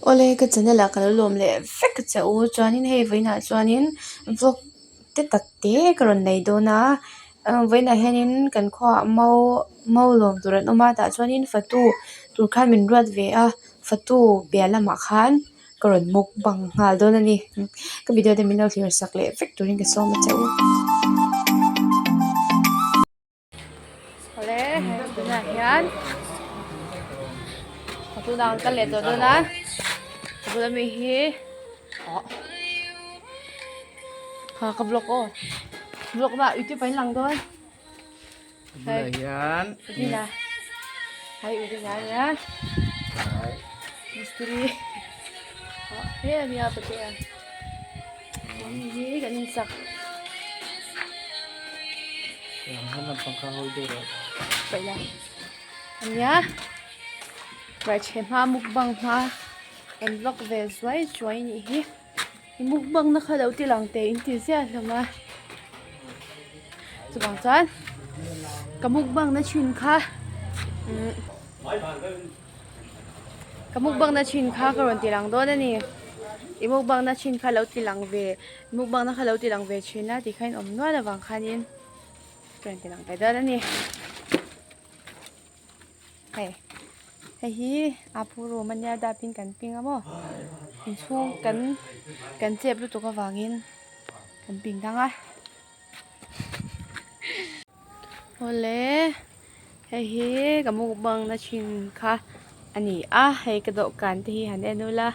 Awle ka channel ah ka lo lawm leh vek che u chuanin hei vawiinah chuanin vlog te tak te ka rawn nei dawn a vawiinah hianin kan khuaah mau mau lawm tur an awm a tah chuanin fatu tur khan min ruat ve a fatu piah lamah khan ka rawn mukbang nghal dawn a ni ka video te min lo thlir sak leh vek turin ka sawm a che u. Awle hei tunah hian ka tunah an kal leh tawh dawn a ka bula mi hi awh ha ka vlog aw vlog mah youtube ah in lang dawn bulah hian Udina hai Udina ania mistiri awh he ania patea hi kan insak paih la ania hmeichhe hma mukbang hma kan vlog ve zuai zuai anih hi mukbang na kha lo ti lang teh in ti ziah hlawm a chuvang chuan ka mukbang na thin kha umm. Ka mukbang na thin kha ka rawn ti lang dawn a ni. I mukbang na thin kha lo ti lang ve i mukbang na kha lo ti lang ve thin a tih kha in awm nual avang khanin ka rawn ti lang ve dawn a ni. Hei hei hi a pu room ania dap in kan ping a maw inchhung kan kan chep lutuk avangin kan ping dang a. Awle hei hi ka mukbang na thin kha a ni a hei ka dawhkan te hi han en ula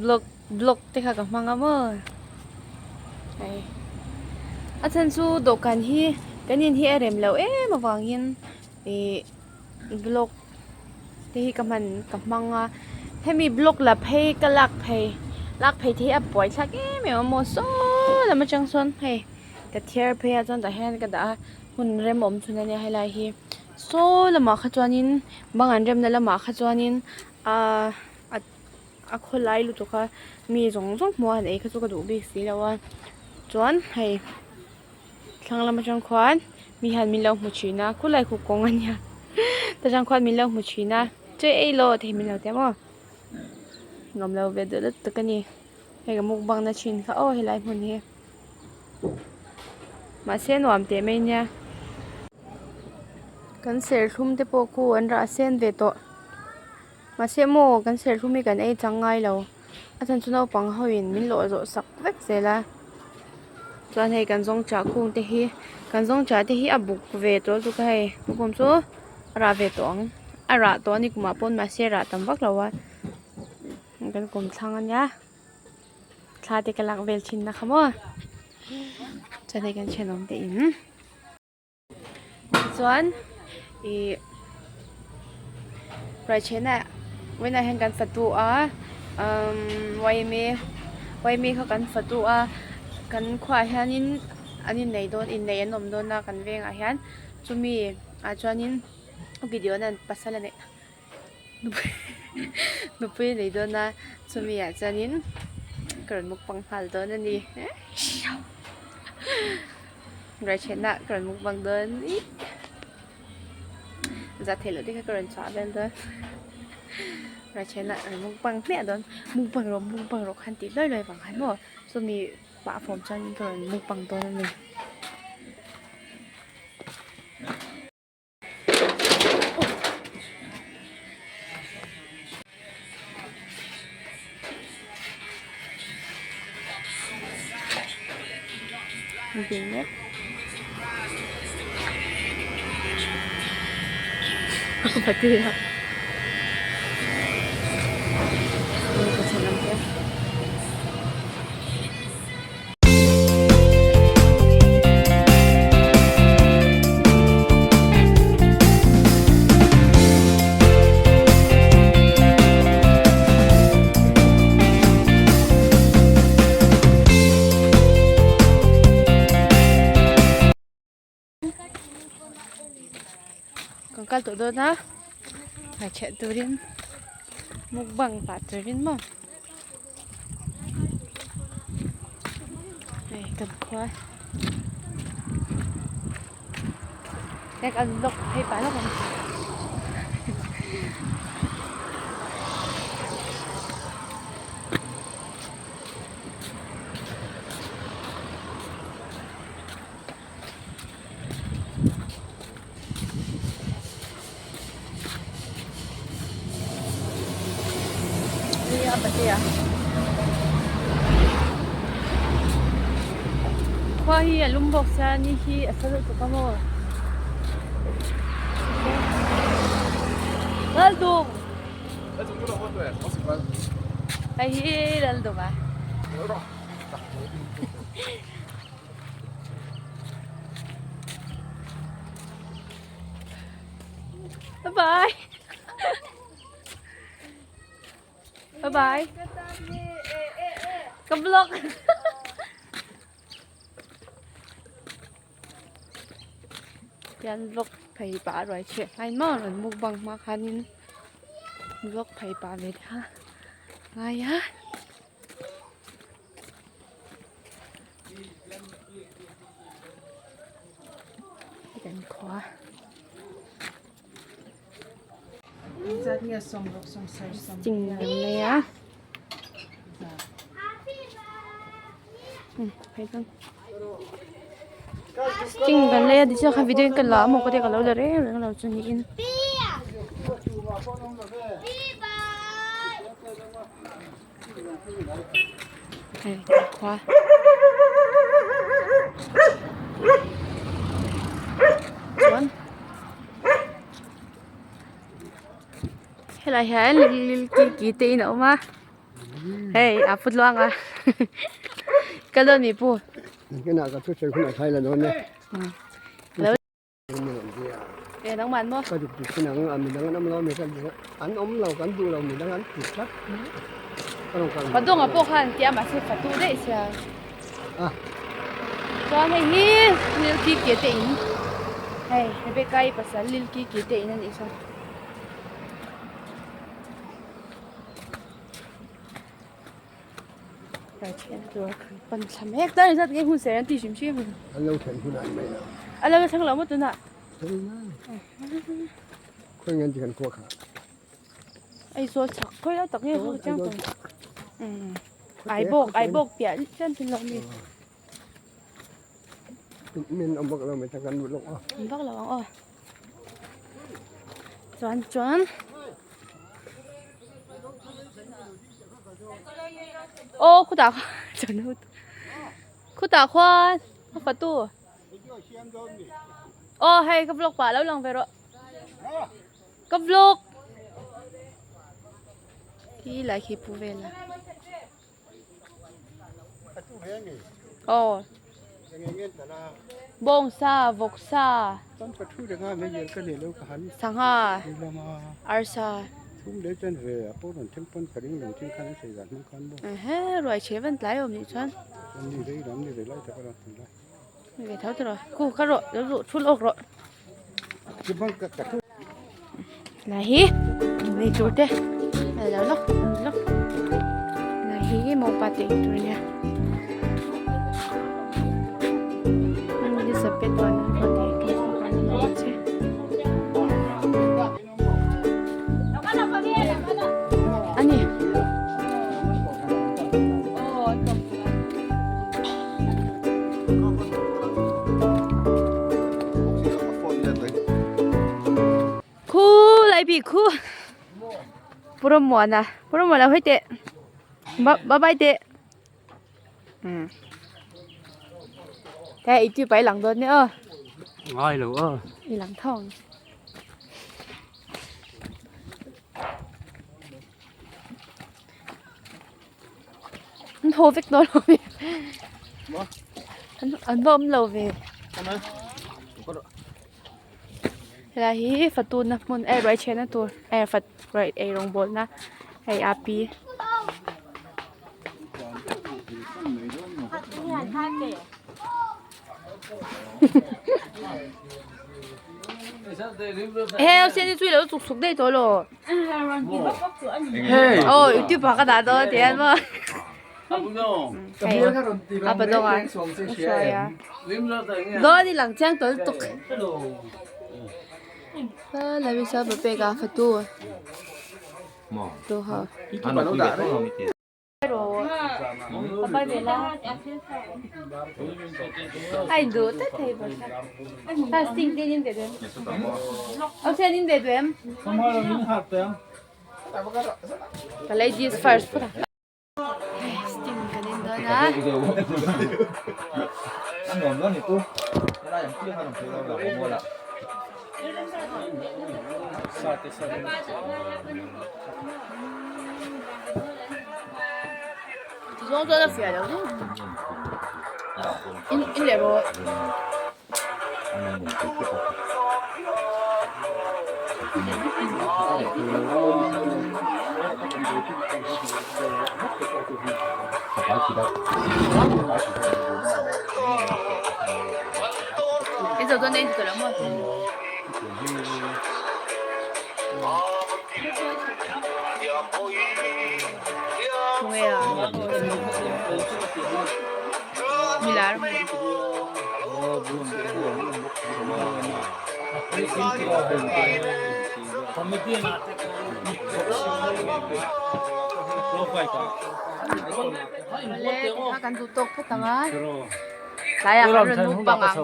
block block te kha ka hmang a maw hei a chhan chu dawhkan hi kan in hi a rem loh em avangin ih block te hi ka hman ka hmang a hemi block la phei ka lak phei lak phei te hi a buai thlak em em a maw saw lam atang sawn hei ka thiar phei a chuan tah hian ka dah a hun rem awm chhun ania helai hi saw lamah kha chuanin bang an remna lamah kha chuanin ahh a khawlai lutuk a mi zawng zawng hmuh a han ei kha chu ka duh bik si lo a chuan hei. Thlang lam atang khuan mi hian min lo hmu thin a khulai khu kawng a nia ta tang khuan min lo hmu thin a chaw ei law te hi min lo ti a maw nuam lo ve deuh lutuk a ni hei ka mukbang na thin kha aw helai hmun hi mahse nuam teh mai nia kan serthlum te pawh khu an rah sen ve tawh. Mahse maw kan serthlum hi kan ei chang ngai lo a chhan chu naupang ho in min lawh zawh sak vek zel a chuan hei kan zawng chah khung te hi kan zawng chah te hi a buk ve tawh lutuk a hei lukhum chu a rah ve tawh ang a rah tawh a ni kumah pawn mahse a rah tam vak lo a kan kawm thlang a nia thla te ka lak vel thin na kha maw chuan hei kan thenawm te in. Tichuan ih ruaichhena vawiinah hian kan fatu a umm yma yma kha kan fatu a kan khuaah hianin an innei dawn innei an awm dawn a kan vengah hian chumi ah chuanin video nan pasal a neih nupui a nei dawn a chumi ah chuanin ka rawn mukbang nghal dawn a ni ruaichhenah ka rawn mukbang dawn ih zah theih loh te kha ka rawn chhuah vel dawn ruaichhenah ka rawn mukbang hmiah dawn mukbang rawh mukbang rawh khan tih luai luai vang khan maw chumi pah fawm chuanin ka rawn mukbang dawn a ni. Kan kal tawh dawn a hmeichhe turin mukbang pah turin maw. Hei kan khua hei kan vlog phei pah lawk ang. a patea khua hi a lum bawk sia ni hi a sa lutuk a maw Laldum hei hi Laldum a. Bye bye. Bye bye. Ka vlog. Hian vlog phei pah ruai chhiah ngai maw rawn mukbang hma khanin vlog phei pah ve te kha ngai a. Kan khua. Ching an nei a. Ching kan lei a tichuan kha video in ka la a maw ka tia ka lo la reng reng lo chu niin. Hei khua chuan helai hian lil ki ki te in a awm a hei a phut luang a ka dawn mi pu. E nangman maw? Ka duk duk chin ang a midang an awm lo mi ka an awm lo kan duh lo midang an ti tlat ka rawn kal Padonga pawh khan tia mahse fatu daih sia. Ah. Chuan hei hi Lil Kiki te in hei Rebecca i pasal Lil Kiki te in anih chuan. Rai tur kan pan thla mek ta ni zat nge hun ser an ti hrim hrim. An lo thlen hunah an mai lo. A lo thleng lo maw tunah? Thleng mai. Khawi nge an ti kan khuah kha? Aizawl chhak khawi lai tak nge khaw chiang tawh. Aibawk aibawk piah chian thin lo mi. Min awm vak lo mai ta kan lut lawk a. Awm vak lo ang aw. Chuan chuan. Aw khutah khuan khutah khuan a fatu aw hei ka vlog pah lo lang ve rawh ka vlog khi lai khi pu vel a aw bawngsa vawksa sangha arsa ruai chhe van tlai awm nih chuan ve tho tawh khu kha rawh lo luh thul awk rawh Lai hi nei tur te a lo lawk lawk lai hi mopa te ei tur ania Elizabeth chuan ani. Khu lai bi khu pura muana pura muana hoi te bye bye te thế ít chữ phải lằng đôi nữa Ngai lo a. I lang thawng. An thaw vek dawn lo ve. An an va awm lo ve. Helai hi fatuna hmun eh ruai chhenna tur eh fat ruai ei rawngbawlna hei a pi. Heo sen chui lo chuk chuk dei tawh lo. Oh youtube ah ka dah dawn ti an maw. Hei a pa dawng a hruai a. Dawn i lang chiang tawh lutuk. La mi sa pa pek a fatu. Tu ha. Ai duh tlat thei bawk a sting te in ve duh em au thian in ve duh em. Ka ladies first phawt ang. Hei steam kan en dawn a. Zawng chuan a fiah lo deuh. In in leh rawh. In zo dawn e in ti tawh lo maw? Tunge a? Milar. Awle tikha kan duh tawk phawt ang a. Tlaiah kan rawn mukbang ang.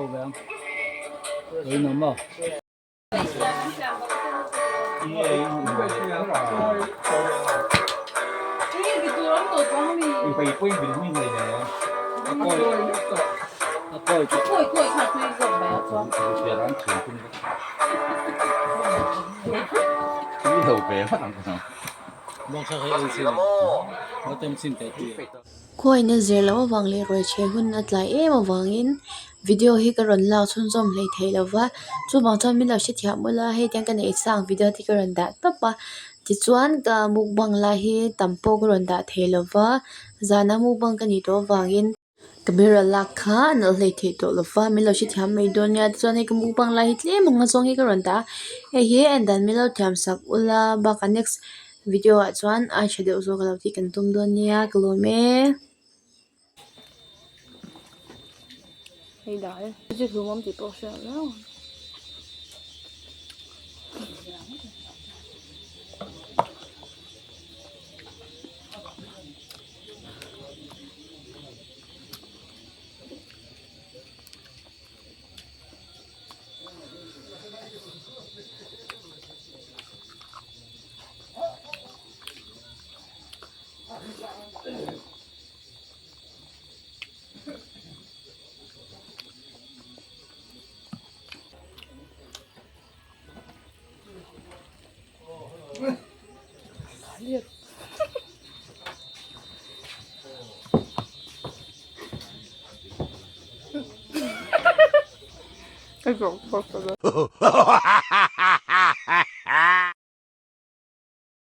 Khuaina zir loh avang leh ruaichhe hun a tlai em avangin video hi ka rawn lak chhunzawm hlei thei lo va chuvang chuan min lo hrethiam ula hei tiang ka neih sang video te ka rawn dah tawp a tichuan ka mukbang lai hi tam pawh ka rawn dah thei lo va zana mukbang ka nih tawh avangin camera lak kha a nalh hlei thei tawh lo va min lo hrethiam mai dawn nia tichuan hei ka mukbang lai hi tlem ang a zawng hi ka rawn dah a hei hi en dan min lo thiam sak ula bakah next video ah chuan a tha deuh zawk a lo tih kan tum dawn nia ka lawm e. Hei dal chi hlum awm tih pawh a hriat viau ang.